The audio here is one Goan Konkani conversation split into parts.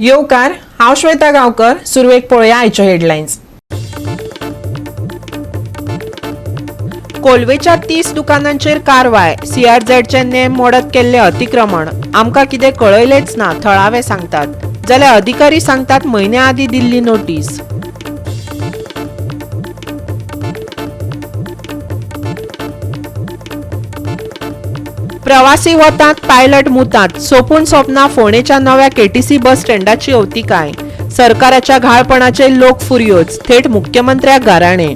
येवकार, हांव श्वेता गांवकर. सुरवेक पळोवया आयच्यो हेडलायन्स. कोलवेच्या 30 दुकानांचेर कारवाय. सीआरझेडचे नेम मोडत केल्ले अतिक्रमण. आमकां कितें कळयलेंच ना, थळावे सांगतात. जाल्यार अधिकारी सांगतात म्हयन्या आदीं दिल्ली नोटीस. प्रवासी वतात, पायलट मुतात. सोपून सोंपना फोंडेच्या नव्या केटीसी बस स्टँडाची अवतिकाय. सरकाराच्या घाळपणाचे लोक फुर्योज, थेट मुख्यमंत्र्याक गाराणे.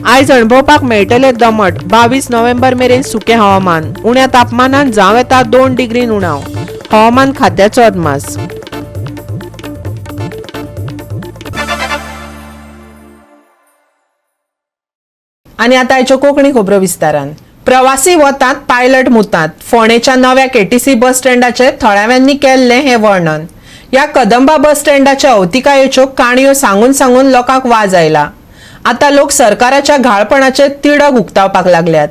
आयज अणभवपाक मेळटले दमट. 22 नोव्हेंबर मेरेन सुकें हवामान. उण्या तापमानात जावं येता 2 डिग्रीन उणाव. हवामान खात्याचो अदमास. आनी आतां आयच्यो कोंकणी खबरो विस्तारान. प्रवासी वतात, पायलट मुतात. फोंडेच्या नव्या केटीसी बस स्टँडाचेर थळाव्यांनी केल्लें हें वर्णन. ह्या कदंबा बस स्टँडाच्या अवतिकायेच्यो काणयो सांगून सांगून लोकांक वाज आयला. आतां लोक सरकाराच्या घाळपणाचे तिडक उक्तावपाक लागल्यात.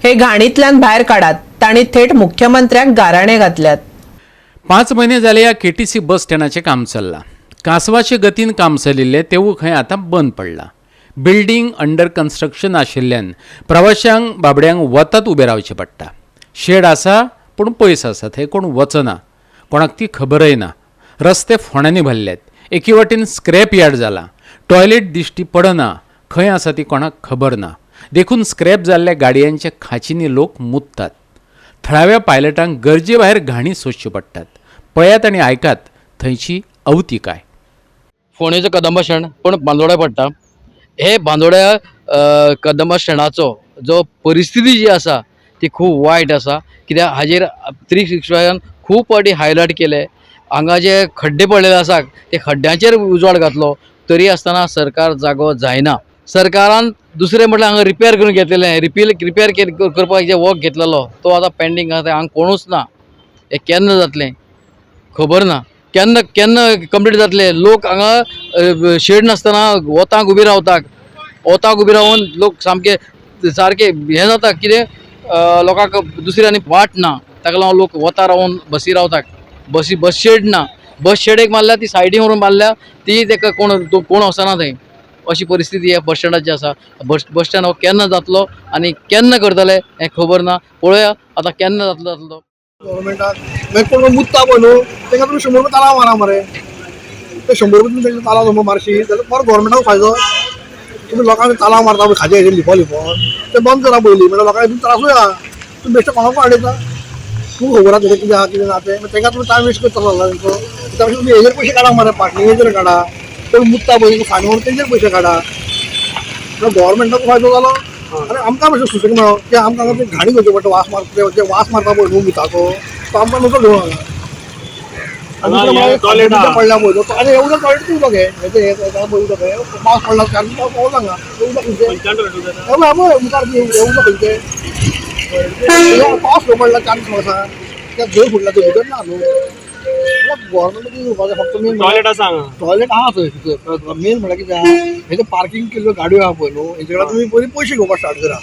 हे घाणींतल्यान भायर काडात, तांणी थेट मुख्यमंत्र्याक गाराणे घातल्यात. 5 म्हयने जाले ह्या केटीसी बस स्टँडाचें काम चल्लां. कांसवाचे गतीन काम चलिल्लें तेवूय खंय आतां बंद पडलां. बिल्डींग अंडर कन्स्ट्रक्शन आशिल्ल्यान प्रवाशांक बाबड्यांक वतात उबें रावचें पडटा. शेड आसा पूण पयस आसा, थंय कोण वचना, कोणाक ती खबरय ना. रस्ते फोंड्यांनी भरल्यात. एकी वाटेन स्क्रॅप यार्ड जाला. टॉयलेट दिश्टी पडना, खंय आसा ती कोणाक खबर ना. देखून स्क्रॅप जाल्ल्या गाडयांच्या खाचींनी लोक मुततात. थळाव्या पायलटांक गरजे भायर घाणी सोंसच्यो पडटात. पळयात आनी आयकात थंयची अवतिकाय. फोंडेचो कदंबा स्टँड पण बांदोड्या पडटा. हे बांदोड्या कदंबा स्टँडाचो जो परिस्थिती जी आसा ती खूब वायट आसा. कित्याक हाजेर 365 खूब फावटी हायलायट केले. हांगा जे खड्डे पडलेले आसा ते खड्ड्यांचेर उजवाड घातलो तरी आसतना सरकार जागो जायना. सरकारान दुसरें म्हटल्यार हांगा रिपेर करून घेतलेलें, रिपेर करपाक जे वर्क घेतलेलो तो आतां पेंडींग आसा. हांगा कोणूच ना. हें केन्ना जातलें खबर ना. केन्ना केन्ना कंप्लीट जातले. लोक हांगा शेड नासतना वताक उबी रावतात. वताक उबी रावन लोक सामके सारके हें जाता कितें लोकांक दुसरी आनी वाट ना. ताका लागून लोक वता रावन बसी रावतात. बसी बस शेड ना. बस शेड एक मारल्या ती सायडीन व्हरून मारल्या ती ताका कोण कोण वचना थंय. अशी परिस्थिती ह्या बस स्टँडाची आसा. बस स्टँड हो केन्ना जातलो आनी केन्ना करतले हें खबर ना. पळोवया आतां केन्ना जातलो जातलो. गव्हर्मेंटाक मागीर कोण मुत्ता पळय न्हू तांकां तुमी 100 रुपया तालांव मारा मरे. ते 100 रुपया तुमी तांकां तालांव मारशी जाल्यार बरो गव्हर्मेंटाक फायदो. तुमी लोकांक तालांव मारता पळय खाजे हेजेर लिपो लिपोन ते बंद करा पयलीं. म्हणल्यार लोकांक हितून त्रासूय आहा. तुमी बेश्टे कोणाकूय हाडयता. तुमकां खबर आहा तेजें कितें आहा कितें ना तें. मागीर तांकां तुमी टायम वेस्ट करता जाता तेंचो. त्या पेक्षा तुमी हेजेर पयशे काडा मरे, पार्किंगेचेर काडा. कोण मुत्ता पळय फायन मारून तेंचेर पयशे काडा. म्हणल्यार गव्हर्मेंटाक फायदो जालो आनी आमकां मातशें सुशेग मेळो की आमकां हांगा घाणी घेवची पडटा. वास मारता ते वास मारता पळय न्हू मिताचो तो आमकां नको घेवन हांगा. आनी दुसरें पडल्या पळय तो आनी एवढं टॉयलेट उदक हें पळय उदक हें पावस पडला 4 दीस पावस पावला हांगा उदक खंयचें पळय मुखार उदक खंयचें पावस खंय पडला 4 दीस आसा त्या धंय फुडला ते भितर ना न्हू. गव्हर्मेंट कितें करपाचें फक्त मेन टॉयलेट आसा टॉयलेट आहा थंय. मेन म्हणल्यार कितें आहा हेजें पार्किंग केल्ल्यो गाडयो आहा पळय न्हू हेजे कडेन तुमी पयलीं पयशे घेवपाक स्टार्ट करा.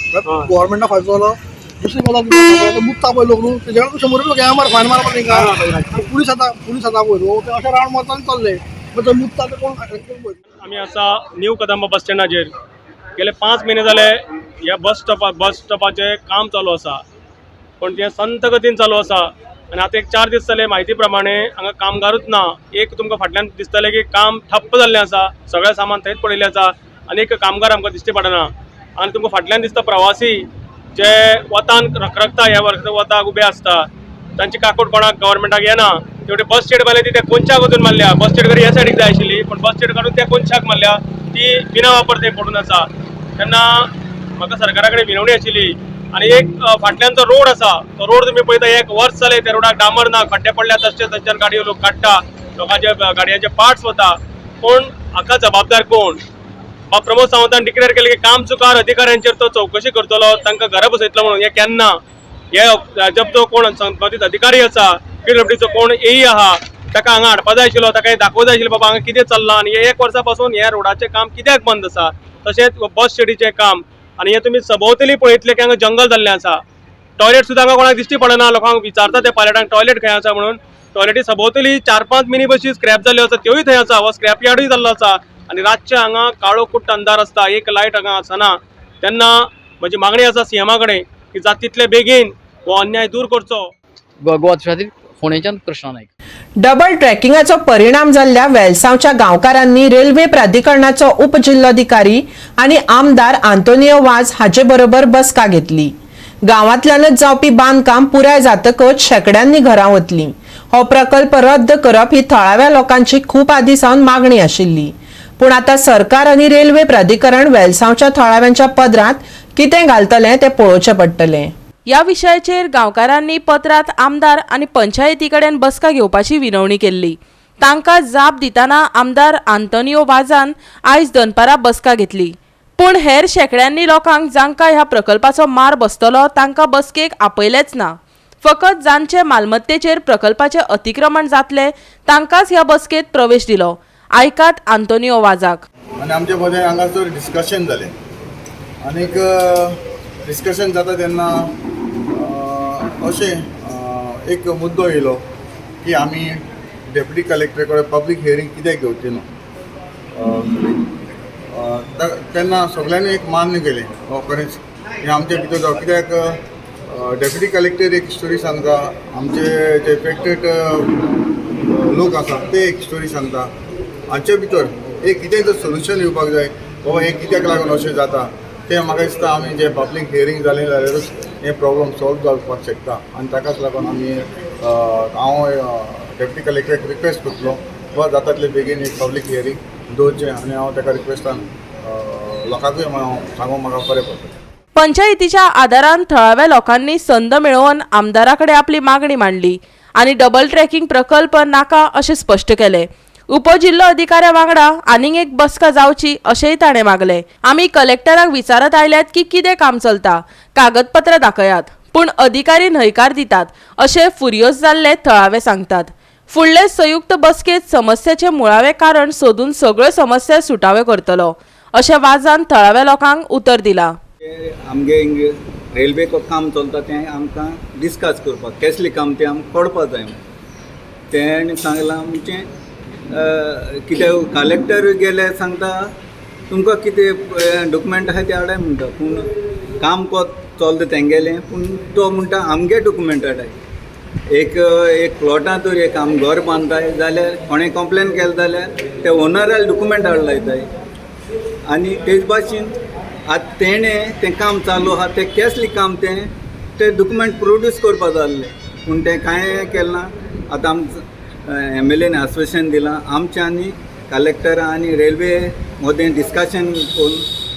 गव्हर्मेंटाक फायदो जालो. दुसरी गजाल मुत्ता पळय लोक न्हू तेजे कडेन 100 रुपया घेया मार फायन मारपा तेंकां. पुलीस आतां पुलीस आतां पळय न्हू ते अशें रावंड मारता आनी चल्ले. मागीर मुत्ता ते कोण पळय. आमी आसा न्यू कदंबा बस स्टँडाचेर. गेले 5 म्हयने जाले ह्या बस स्टॉपाचें काम चालू आसा, पण तें संत गतीन चालू आसा. आनी आतां एक 4 दीस जाले म्हायती प्रमाणे हांगा कामगारूच ना. एक तुमकां फाटल्यान दिसतलें की काम ठप्प जाल्लें आसा, सगळें सामान थंयच पडिल्लें आसा आनी एक कामगार आमकां दिश्टी पडना. आनी तुमकां फाटल्यान दिसता प्रवासी जे वतान रखरखता, ह्या वताक उबे आसता, तांची काकूट कोणाक गव्हर्मेंटाक येना. तेवटे बस शेड मारल्या ती त्या कोनशाक वचून मारल्या. बस शेड ह्या सायडीक जाय आशिल्ली पण बस शेड काडून त्या कोनशाक मारल्या, ती बिना वापर थंय पडून आसा. तेन्ना म्हाका सरकारा कडेन विनवणी आशिल्ली. आनी एक फाटल्यान जो रोड आसा तो रोड तुमी पळयता 1 वर्स जालें त्या रोडाक डांबर ना, खड्डे पडल्या तशें थंयच्यान गाडयो लोक काडटा, लोकांचे गाडयांचे पार्ट्स वता. पूण हाका जबाबदार कोण? प्रमोद सावंतान डिक्लेअर केलें की काम चुकार अधिकाऱ्यांचेर तो चवकशी करतलो, तांकां घरा बसयतलो म्हणून. हें केन्ना? हे भाजपचो कोण संबंदीत अधिकारी आसा, पीडब्ल्यूडीचो कोण एई आहा, ताका हांगा हाडपा जाय आशिल्लो, ताका हें दाखोवंक जाय आशिल्लें बाबा हांगा कितें चल्लां आनी हे 1 वर्सा पासून ह्या रोडाचें काम कित्याक बंद आसा. तशेंच बस शेडीचें काम. आनी हें तुमी सभोंवतणी पळयतलें की हांगा जंगल जाल्लें आसा. टॉयलेट सुद्दां हांगा कोणाक दिश्टी पडना. लोकांक विचारता ते पायलटांक टॉयलेट खंय आसा म्हणून. टॉयलेटी सभोवतली 4-5 मिनी बशी स्क्रॅप जाल्ल्यो आसा, त्योय थंय आसा. हो स्क्रॅप यार्डूय जाल्लो आसा आनी रातचे हांगा काळो कुट्ट अंधार आसता, एक लायट हांगा आसना. तेन्ना म्हजी मागणी आसा सीएमा कडेन की जाता तितले बेगीन हो अन्याय दूर करचो. गोवा खातीर फोंडेच्यान कृष्णा नायक. डबल ट्रॅकिंगाचो परिणाम जाल्ल्या वेलसांवच्या गांवकारांनी रेल्वे प्राधिकरणाचो उपजिल्लोधिकारी आनी आमदार आंतोनियो वाज हाचे बरोबर बसका घेतली. गांवांतल्यानच जावपी बांदकाम पुराय जातकच शेकड्यांनी घरां वतलीं. हो प्रकल्प रद्द करप ही थळाव्या लोकांची खूब आदीं सावन मागणी आशिल्ली. पूण आतां सरकार आनी रेल्वे प्राधिकरण वेलसांवच्या थळाव्यांच्या पदरांत कितें घालतलें तें पळोवचें पडटलें. ह्या विशयाचेर गांवकारांनी पत्रांत आमदार आनी पंचायती कडेन बसका घेवपाची विनवणी केल्ली. तांकां जाप दितना आमदार आंतोनियो वाजान आयज दनपारां बसका घेतली. पूण हेर शेकड्यांनी लोकांक जांकां ह्या प्रकल्पाचो मार बसतलो तांकां बसकेक आपयलेंच ना. फकत जांचे मालमत्तेचेर प्रकल्पाचें अतिक्रमण जातलें तांकांच ह्या बसकेंत प्रवेश दिलो. आयकात आंतोनियो वाजाक. आनी आमचे मदें हांगासर डिस्कशन जालें आनीक डिस्कशन जाता तेन्ना अशें एक मुद्दो येयलो की आमी डेप्युटी कलेक्टरा कडेन पब्लीक हियरींग कित्याक घेवची न्हू. तेन्ना सगळ्यांनी एक मान्य केलें, हो खरेंच हें आमचे भितर जावं. कित्याक डेप्युटी कलेक्टर एक स्टोरी सांगता, आमचे जे इफेक्टेड लोक आसा ते एक स्टोरी सांगता. हांचे भितर एक कितें तर सोल्युशन येवपाक जाय, बाबा हें कित्याक लागून अशें जाता तें म्हाका दिसता आमी जें पब्लीक हियरींग जालें जाल्यारूच हें प्रॉब्लम सॉल्व जावपाक शकता. आनी ताकाच लागून आमी हांव डेप्युटी कलेक्टराक रिक्वेस्ट करतलो बाबा जाता तितले बेगीन एक पब्लीक हियरींग दवरचें आनी हांव ताका रिक्वेस्टान लोकांकूय हांव सांगूंक म्हाका बरें पडटलें. पंचायतीच्या आदारान थळाव्या लोकांनी संद मेळोवन आमदारा कडेन आपली मागणी मांडली आनी डबल ट्रॅकिंग प्रकल्प नाका अशें स्पश्ट केलें. उपजिल्लो अधिकाऱ्या वांगडा आनीक एक बसका जावची अशेंय ताणें मागलें. आमी कलेक्टराक विचारत आयल्यात की कितें काम चलता, कागदपत्रां दाखयात, पूण अधिकारी न्हयकार दितात अशें फुर्योज जाल्ले थळावे सांगतात. फुडले संयुक्त बसकेंत समस्याचें मुळावें कारण सोदून सगळ्यो समस्या सुटाव्यो करतलो अशें वाजान थळाव्या लोकांक उतर दिलां. आमगे हिंग रेल्वेको काम चलता तें आमकां डिस्कस करपाक, केसलें काम तें आमकां कळपाक जाय. तेणें सांगलां म्हणजे कितें कलेक्टर गेले सांगता तुमकां कितें डॉक्युमेंट आसा ते हाडाय म्हणटा, पूण काम चलता तेंगेलें, पूण तो म्हणटा आमगे डॉक्युमेंट हाडाय. एक एक प्लॉटां तर एक आम घर बांदताय जाल्यार कोणें कंप्लेन केलें जाल्यार ते ओनराक डॉक्युमेंट हाड लायताय. आनी तेज भाशेन आतां तेणें तें काम चालू आसा तें केसलें काम तें तें डॉक्युमेंट प्रोड्यूस करपा जाय आसलें, पूण तें कांय केलें ना. आतां आमकां एम.एल.एन आस्वासन दिलां आमचें आनी कलेक्टरा आनी रेल्वे मदें डिस्कशन करून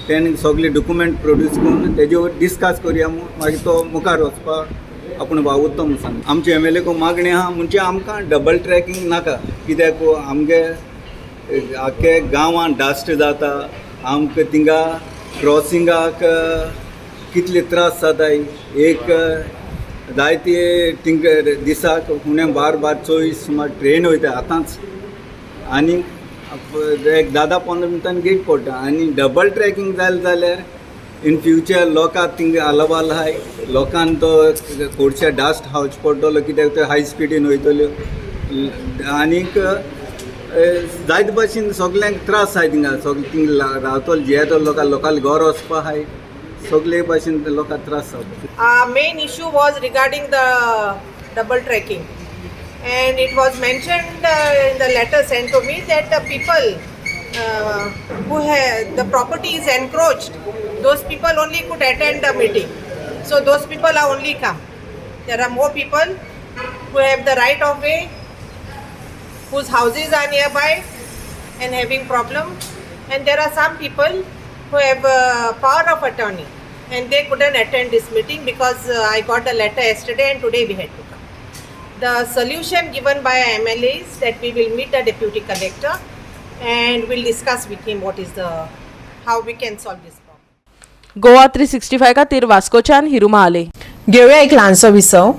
तेणें सगळे डॉक्युमेंट प्रोड्यूस करून तेजेर डिस्कस करया म्हूण मागीर तो मुखार वचपाक आपूण वावुरतो म्हूण सांग. आमचे एम.एल.ए.को मागणी आहा म्हणजे आमकां डबल ट्रॅकिंग नाका, कित्याक आमगे आख्खे गांवांत डस्ट जाता, आमकां थिंगा क्रॉसिंगाक कितले त्रास जाताय. एक जायते थिंगा दिसाक उणे बार बार 24 सुमार ट्रेन वयता आतांच, आनी एक 10-15 मिनटान गेट पडटा. आनी डबल ट्रॅकिंग जालें जाल्यार इन फ्युचर लोकांक थिंगा आलाबाल आहाय, लोकांक तो खुबशे डस्ट खावचो पडटलो, कित्याक ते हाय स्पिडीन वयतल्यो आनीक जायते भाशेन सगल्यांक त्रास आहाय थिंगा. सगळे थिंगा रावतले जियेतले लोकां, लोकांक घर वचपा आहाय, सगळे भाशेन लोकांक त्रास जाता. Main issue was regarding the double tracking, and it was mentioned in the letter sent to me that the people who have the property is encroached, those people only could attend the meeting. So those people are only come. There are more people who have the right of way, whose houses are nearby and having problem, and there are some people who have power of attorney and they couldn't attend this meeting because I got the letter yesterday and today we had to come. The solution given by MLA is that we will meet the deputy collector and we'll discuss with him what is the how we can solve this problem. Goa 365 खातीर वास्कोच्यान हिरू महाले. घेवया एक ल्हानसो विसव.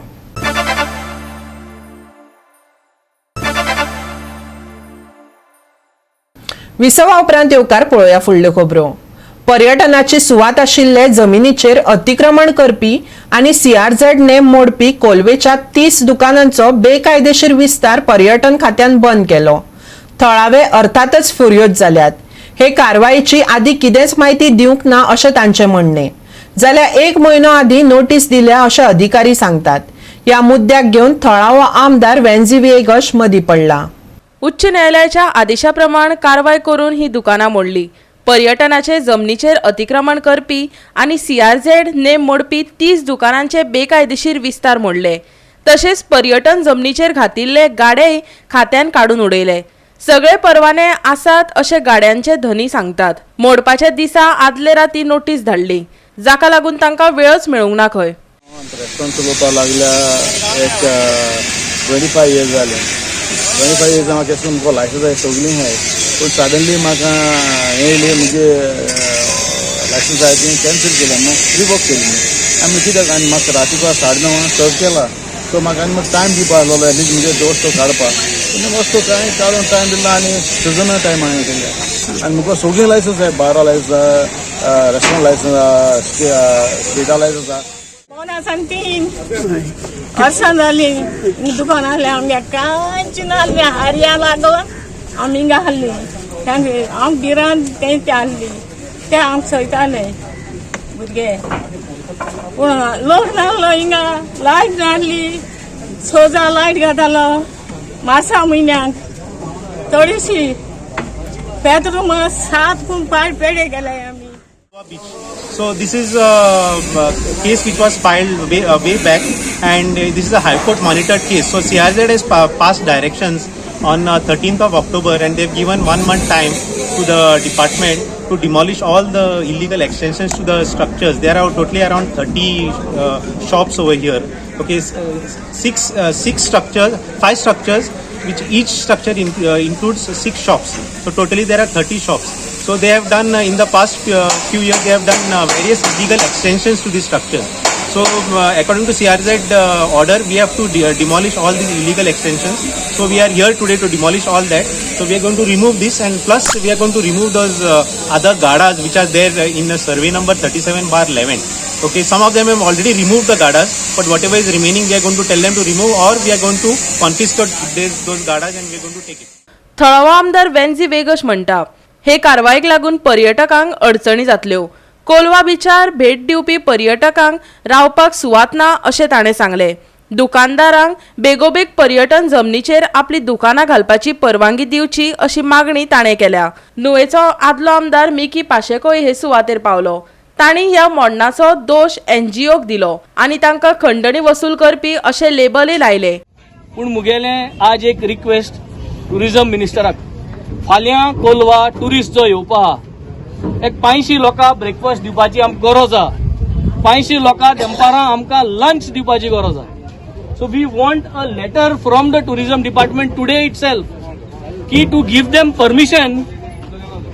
विसवा उपरांत येवकार पळोवया फुडल्यो खबरो. पर्यटनाची सुवात आशिल्ले जमिनीचेर अतिक्रमण करपी आनी सीआरझेड नेम मोडपी कोलवेच्या 30 दुकानांचो बेकायदेशीर विस्तार पर्यटन खात्यान बंद केलो. थळावे अर्थातच फुर्योज जाल्यात. हे कारवायेची आदी कितेंच म्हायती दिवंक ना अशें तांचें म्हणणें, जाल्यार एक म्हयनो आदीं नोटीस दिल्या अशें अधिकारी सांगतात. ह्या मुद्द्याक घेवन थळावो आमदार वेन्झी व्हिएगश मदीं पडला. उच्च न्यायालयाच्या आदेशा प्रमाण कारवाय करून ही दुकानां मोडली. पर्यटनाचे जमनीचेर अतिक्रमण करपी आनी सीआरझेड नेम मोडपी 30 दुकानांचे बेकायदेशीर विस्तार मोडले. तशेंच पर्यटन जमनीचेर घातिल्ले गाडेय खात्यान काडून उडयले. सगळे परवाने आसात अशें गाड्यांचे धनी सांगतात. मोडपाच्या दिसा आदले राती नोटीस धाडली, जाका लागून तांकां वेळच मेळूंक ना खंय. रेस्टॉरंट चलोवपाक लागल्या एक 25 इयर्स जाले. 25 इयर्स म्हाका केसलो मुखार लायसन्स आहाय, सगळीं आहाय, पूण सडनली म्हाका हें येयली, मुगे लायसन्स आहाय ती कॅन्सल केल्या, रिवोक केली. आनी कित्याक आनी म्हाका रातीको 9:30 सर्व केला, सो म्हाका आनी म्हाका टायम दिवपा आहलोलो एटलीस्ट मुगे दोस्त काडपाक. पूण वस्तू कांय काडून टायम दिला आनी सिजना टायम हांवें केल्या. आनी म्हाका सगळीं लायसन्स आहाय, बारा लायसन्स आहा, रेस्टॉरंट लायसन्स आहा, स्टेटा लायसन्स आहा. 2:45 वर्सां जालीं दुकान आहलें आमगे, कांयच नासलें. हारया लागून आमी हिंगा आहलीं. हांव गिरान तेंच आहली, ते आमकां सयताले भुरगे, पूण लोक नासलो हिंगा. लायट नासली, सोजा लायट घातालो मासा म्हयन्याक थोडीशी. पेत्रू सात पूण पांय पेडे गेले आमी. So this is a case which was filed way back, and this is a High Court monitored case. So CRZ has passed directions on 13th of October, and they've given one month time to the department to demolish all the illegal extensions to the structures. There are totally around 30 shops over here. Okay, six structures, five structures, which each structure includes six shops. So totally there are 30 shops. So they have done in the past few years, they have done various illegal extensions to these structures. So according to CRZ order, we have to demolish all these illegal extensions. So we are here today to demolish all that. So we are going to remove this, and plus we are going to remove those other gadas which are there in the survey number 37/11. Okay, some of them have already removed the gadas, but whatever is remaining, we are going to tell them to remove, or we are going to confiscate those gadas and we are going to take it. थळावो आमदार वेन्झी वेगश म्हणटा, हे कारवायेक लागून पर्यटकांक अडचणी जातल्यो. कोलवा बिचार भेट दिवपी पर्यटकांक रावपाक सुवात ना अशें ताणें सांगलें. दुकानदारांक बेगोबेग पर्यटन जमनीचेर आपली दुकानां घालपाची परवानगी दिवची अशी मागणी ताणें केल्या. नुवेचो आदलो आमदार मिकी पाशेकोय हे सुवातेर पावलो. तांणी ह्या मोडणाचो दोश एनजीओक दिलो आनी तांकां खंडणी वसूल करपी अशें लेबलय लायलें. पूण मुगेलें आज एक रिक्वेस्ट टुरिजम मिनिस्टराक, फाल्यां कोलवा टुरिस्ट जो येवपा आहा, एक 500 लोकां ब्रेकफास्ट दिवपाची आमकां गरज आहा. 500 लोकां दनपारां आमकां लंच दिवपाची गरज आहा. So we want a letter from the tourism department today itself की to give them permission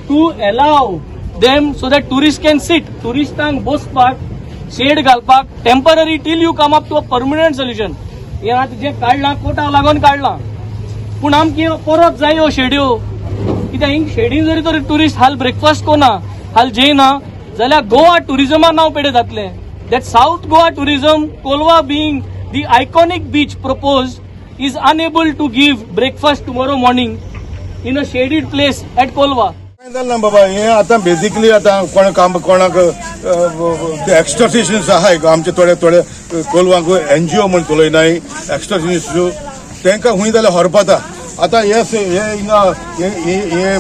to allow them so that tourist can sit. टुरिस्टांक बसपाक शेड घालपाक temporary till you come up to a permanent solution. हें आतां जें काडलां कोर्टाक लागून काडलां, पूण आमकां परत जाय ह्यो शेड्यो. कित्याक हिंग शेडीन जरी तर टुरिस्ट हाल ब्रेकफास्ट कोना, हाल जेयना जाल्यार गोवा टुरिजमा नांव पेडे जातलें. That South Goa tourism, Colva being the iconic beach propose, is unable to give breakfast tomorrow morning in a shaded place at Colva. कांय जालें ना बाबा. हें आतां बेजिकली आतां कोण काम कोणाक एक्स्ट्राटेशन्स आहाय आमचे थोडे थोडे कोलवांक एनजीओ म्हण चलयनाय एक्स्ट्राटेशन्स, तांकां खूंय जाल्यार व्हरपाता. आतां हे हे हिंगा हे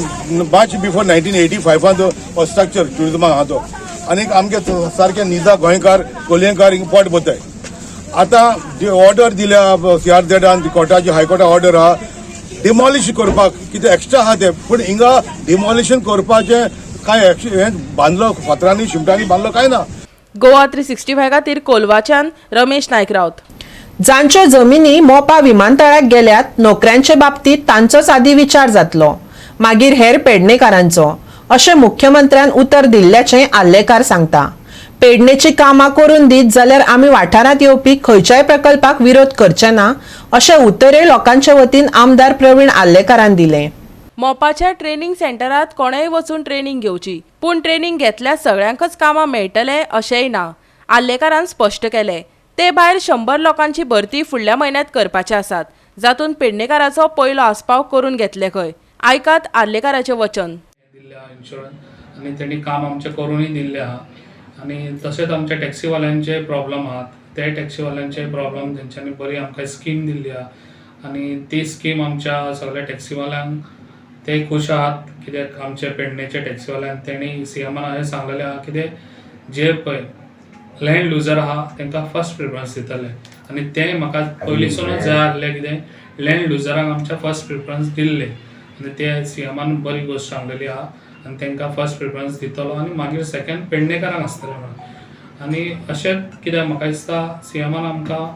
मार्च बिफोर 1985 हो स्ट्रक्चर ट्युरिजमाक आहा तो, आनीक आमगे सारके निजा गोंयकार कोलयेंकार हिंगा पोट भरताय. आतां ऑर्डर दिल्या सीआरझेडान, कोर्टाची हायकोर्टा ऑर्डर आहा डिमॉलिश करपाक, कितें एक्स्ट्रा आहा ते. पूण हिंगा डिमॉलिशन करपाचें कांय हें बांदलो फातरांनी शिमटांनी बांदलो काय ना. गोवा 365 खातीर कोलवाच्यान रमेश नायक रावत. जांच्यो जमिनी मोपा विमानतळाक गेल्यात, नोकऱ्यांचे बाबतीत तांचोच आदी विचार जातलो, मागीर हेर पेडणेकारांचो, अशें मुख्यमंत्र्यान उतर दिल्ल्याचें आर्लेकार सांगता. पेडणेची कामां करून दीत जाल्यार आमी वाठारांत येवपी खंयच्याय प्रकल्पाक विरोध करचे ना, अशें उतरय लोकांचे वतीन आमदार प्रवीण आर्लेकारान दिलें. मोपाच्या ट्रेनिंग सेंटरात कोणेय वचून ट्रेनिंग घेवची, पूण ट्रेनिंग घेतल्यार सगळ्यांकच कामां मेळटले अशेंय ना, आर्लेकारान स्पश्ट केलें. ते भायर 100 लोकांची भरती फुडल्या म्हयन्यांत करपाचे आसात, जातूंत पेडणेकाराचो पयलो आस्पाव करून घेतले खंय. आयकात आर्लेकाराचें वचन. इन्शुरन्स आनी तेणी काम आमचें करूनय दिल्लें आहा आनी तशेंच आमच्या टॅक्सीवाल्यांचे प्रॉब्लम आहात, ते टॅक्सीवाल्यांचे प्रॉब्लम तेंच्यांनी बरी आमकां स्कीम दिल्ली आहा आनी ती स्कीम आमच्या सगळ्या टॅक्सीवाल्यांक ते खूश आहात, कित्याक आमचे पेडणेचे टॅक्सीवाल्यांक तेणी सीएमान अशें सांगलेलें आहा कितें जे पळय लँड लुजर आहा तांकां फर्स्ट प्रिफरन्स दितले आनी तें म्हाका पयलींसूनच जाय आसलें कितें लँड लुजरांक आमच्या फर्स्ट प्रिफरन्स दिल्लें आनी ते सीएमान बरी गोश्ट सांगलेली आहा आनी तांकां फर्स्ट प्रिफरन्स दितलो आनी मागीर सेकंड पेडणेकारांक आसतलें म्हणून. आनी अशेंच कित्याक म्हाका दिसता सीएमान आमकां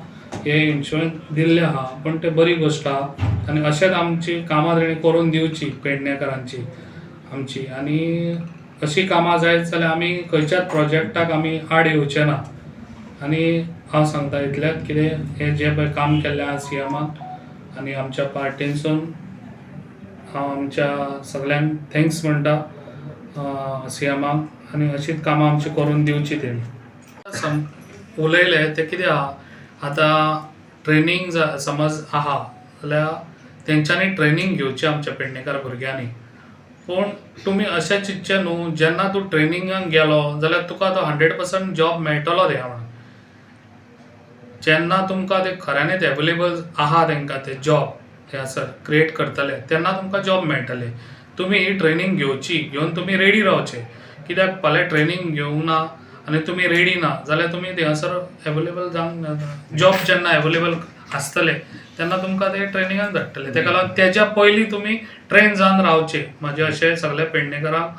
हे इन्शुरन्स दिल्लें आहा, पूण तें बरी गोश्ट आहा आनी अशेंच आमची कामां तेणी करून दिवची पेडणेकारांची आमची. आनी अशी कामां जायत जाल्यार आमी खंयच्याच प्रोजेक्टाक आमी आड येवचे ना. आनी हांव सांगता इतलेंच कितें हें जें पळय काम केल्लें आहा सीएमान आनी आमच्या पार्टीनसून हांव आमच्या सगल्यांक thanks म्हणटा सीएमाक आनी अशीच कामां आमची करून दिवची तेणी. उलयलें तें कितें आहा, आतां ट्रेनींग समज आहा जाल्यार तेंच्यांनी ट्रेनींग घेवची आमच्या पेडणेकार भुरग्यांनी, पूण तुमी अशें चिंतचें न्हू जेन्ना तूं ट्रेनिंगाक गेलो जाल्यार तुका तो 100% जॉब मेळटलो रे म्हणून. जेन्ना तुमकां ते खऱ्यांनीच एवेलेबल आहा तेंकां ते जॉब थंयसर क्रिएट करतले तेन्ना तुमकां जॉब मेळटले. तुमी ही ट्रेनींग घेवची, घेवन तुमी रेडी रावचे, कित्याक फाल्यां ट्रेनींग घेवंक ना आनी तुमी रेडी ना जाल्यार तुमी थंयसर एवेलेबल जावंक जॉब जेन्ना एवेलेबल आसतले तेन्ना तुमकां ते ट्रेनिंगाक धाडटले. तेका लागून तेज्या पयलीं तुमी ट्रेन जावन रावचे. म्हाजे अशें सगळे पेडणेकारांक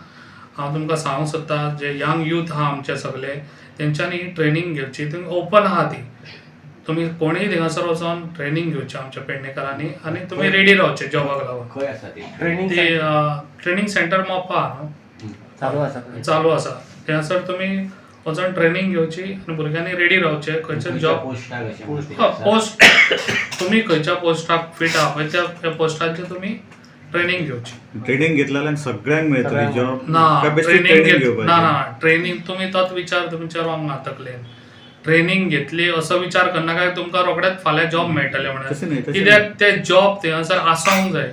हांव तुमकां सांगूंक सोदता, जे यंग यूथ आहा आमचे सगळे तेंच्यांनी ट्रेनींग घेवची. थंय ओपन आहा ती, तुमी कोणीय थंयसर वचोन ट्रेनींग घेवचें आमच्या पेडणेकारांनी आनी तुमी रेडी रावचे जॉबाक लागून. खंय आसा ती ती ट्रेनींग सेंटर मोपा न्हू चालू आसा, चालू आसा. थंयसर तुमी वचोन ट्रेनींग घेवची आनी भुरग्यांनी रेडी रावचे. खंयचे जॉब पोस्ट तुमी खंयच्या पोस्टाक फिट आहा पळय त्या पोस्टाचेर तुमी ट्रेनींग घेवची. ट्रेनींग घेतल्यार सगळ्यांक मेळटली जॉब ना? ट्रेनींग ना ना ट्रेनींग तुमी तोच विचार तुमच्या रॉंग ना तकलेन. ट्रेनींग घेतली असो विचार करना काय तुमकां रोखडेच फाल्यां जॉब मेळटले म्हणून, कित्याक ते जॉब थंयसर आसूंक जाय.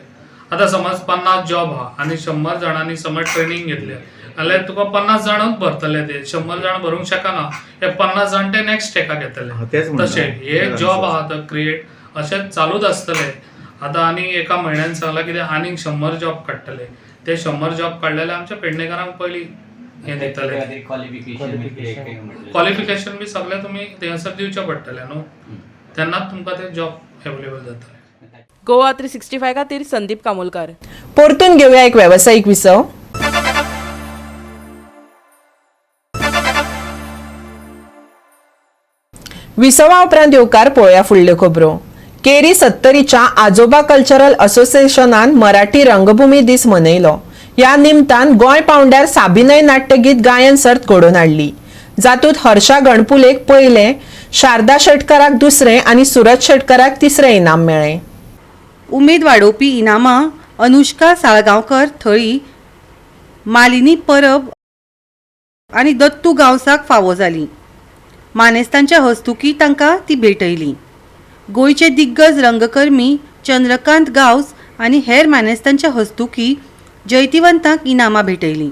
आतां समज 50 जॉब आहा आनी 100 जाणांनी समज ट्रेनींग घेतली जाल्यार तुका 50 जाणूच भरतले, ते 100 जाण भरूंक शकना, हे 50 जाण ते नेक्स्ट हेका घेतले. तशें हे जॉब आहा तो क्रिएट अशेंच चालूच आसतले. आतां आनी एका म्हयन्यान सांगलां कितें आनीक 100 जॉब काडटले, ते 100 जॉब काडलेले आमच्या पेडणेकारांक पयलीं हें दितले. क्वॉलिफिकेशन बी सगळें तुमी थंयसर दिवचें पडटलें न्हू, तेन्नाच तुमकां ते जॉब एवेलेबल जातले. गोवा 365 खातीर संदीप कामोलकर. परतून घेवया एक वेवसायीक विसव. विसवा उपरांत येवकार पळोवया फुडल्यो खबरो. केरी सत्तरीच्या आजोबा कल्चरल असोसिएशनान मराठी रंगभूमी दीस मनयलो. ह्या निमतान गोंय पावंड्यार साभिनय नाट्यगीत गायन सर्त घडोवन हाडली, जातूंत हर्षा गणपुलेक पयलें, शारदा शेटकाराक दुसरें आनी सुरज शेटकाराक तिसरें इनाम मेळ्ळें. उमेद वाडोवपी इनामां अनुष्का साळगांवकर थळी, मालिनी परब आनी दत्तू गांवसाक फावो जालीं. मानेस्तांच्या हस्तुकी तांकां ती भेटयली. गोंयचे दिग्गज रंगकर्मी चंद्रकांत गांवस आनी हेर मानेस्तांच्या हस्तुकी जैतिवंतांक इनामां भेटयलीं.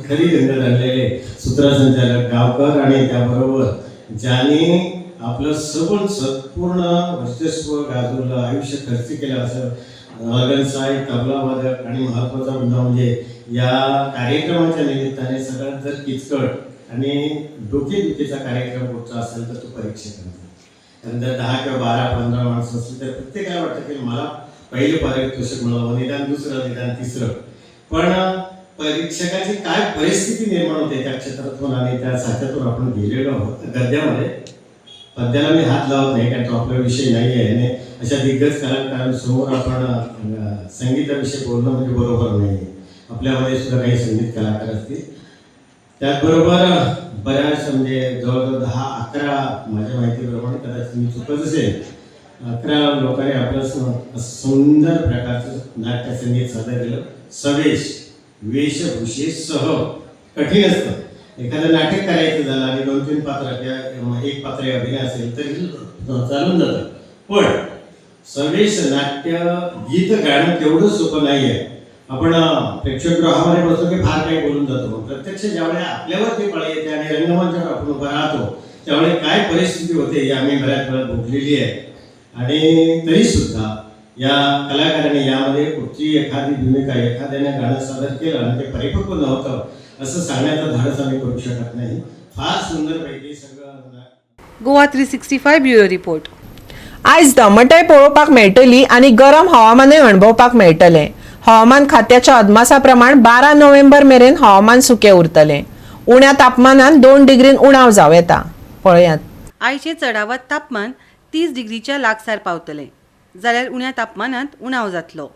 खरी धनगर आणलेले सूत्रसंचालक गावकर आणि त्याबरोबर ज्यांनी आपलं सबन संपूर्ण वर्चस्व गाजवलं, आयुष्य खर्च केलं असं ऑर्गन साहेब, तबला वादक आणि महत्त्वाचा मुद्दा म्हणजे या कार्यक्रमाच्या निमित्ताने सगळ्यात जर किचकट आणि डोकेदुखीचा कार्यक्रम कुठचा असेल तर तो परीक्षकांचा. कारण जर 10 किंवा 12 15 माणसं असली तर प्रत्येकाला वाटतं की मला पहिले पारितोषिक मिळावं, निदान दुसरं, निदान तिसरं. पण परीक्षकाची काय परिस्थिती निर्माण होते त्या क्षेत्रातून आणि त्या साच्यातून आपण गेलेलो आहोत. गद्यामध्ये पद्याला मी हात लावत नाही, कारण तो आपला विषय नाही आहे आणि अशा दिग्गज कलाकारांसमोर आपण संगीताविषयी बोलणं म्हणजे बरोबर नाही आहे. आपल्यामध्ये सुद्धा काही संगीत कलाकार असतील. त्याचबरोबर बऱ्याच म्हणजे जवळजवळ 10-11 माझ्या माहितीप्रमाणे, कदाचित मी चुकत असेल, 11 लोकांनी आपलं सुंदर प्रकारचं नाट्यसंगीत सादर केलं. सवेश वेशभूषेसह कठीण असतं. एखादं नाटक करायचं झालं आणि 2-3 पात्र किंवा एक पात्र अभिनय असेल तरी चालून जातं, पण सवेश नाट्य गीत गाणं तेवढं सोपं नाही आहे. आपण प्रेक्षकगृहामध्ये बसलो की फार काही बोलून जातो, पण प्रत्यक्ष ज्यावेळी आपल्यावर ती पाळी येते आणि रंगमंचावर आपण उभं राहतो त्यावेळी काय परिस्थिती होते ही आम्ही बऱ्याच वेळा भोगलेली आहे. आणि तरीसुद्धा या कलाकारांनी यामध्ये कुठची एखादी भूमिका, एखाद्याने गाणं सादर केलं आणि ते परिपक्व नव्हतं असं सांगण्याचं धाडस आम्ही करू शकत नाही. फार सुंदरपैकी सगळं. Goa 365 bureau report. आयज दमटय पळोवपाक मेळटली आनी गरम हवामानय अणभवपाक मेळटलें. हवामान खात्याच्या अदमासा प्रमाण 12 नोव्हेंबर मेरेन हवामान सुकें उरतलें. उण्या तापमानान 2 डिग्रीन उणाव जावं येता. पळयात. आयचें चडावत तापमान 30 डिग्रीच्या लागसार पावतलें, जाल्यार उण्या तापमानांत उणाव जातलो.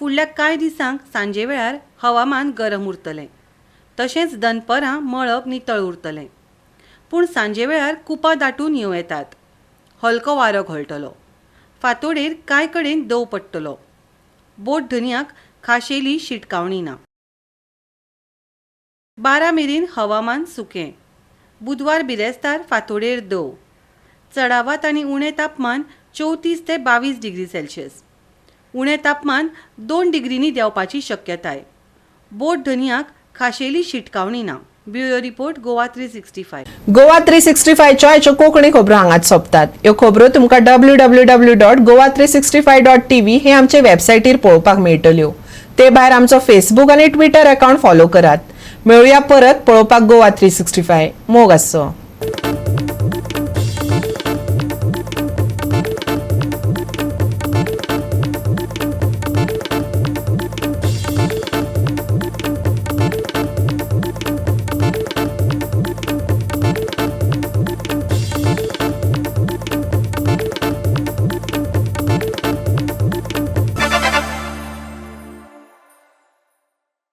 फुडल्या कांय दिसांक सांजे वेळार हवामान गरम उरतलें, तशेंच दनपरां मळब नितळ उरतलें. पूण सांजे वेळार कुपां दाटून येवं येतात. हलको वारो घोळटलो. फांतोडेर कांय कडेन दंव पडटलो. बोट धनयाक खाशेली शिटकावणी ना. 12 मेरेन हवामान सुकें. बुधवार बिरेस्तार फांतोडेर दंव. चडावत आनी उणें तापमान 34 ते 22 डिग्री सेल्सियस. उणें तापमान 2 डिग्रींनी देंवपाची शक्यताय. बोट धनयाक खाशेली शिटकावणी ना. Bureau report, Goa 365. Goa 365च्यो आयच्यो कोंकणी खबरो हांगाच सोंपतात. ह्यो खबरो तुमकां www.goa365.tv हे आमचे वेबसायटीर पळोवपाक मेळटल्यो. ते भायर आमचो फेसबूक आनी ट्विटर अकाउंट फॉलो करात. मेळुया परत पळोवपाक गोवा 365. मोग आसचो.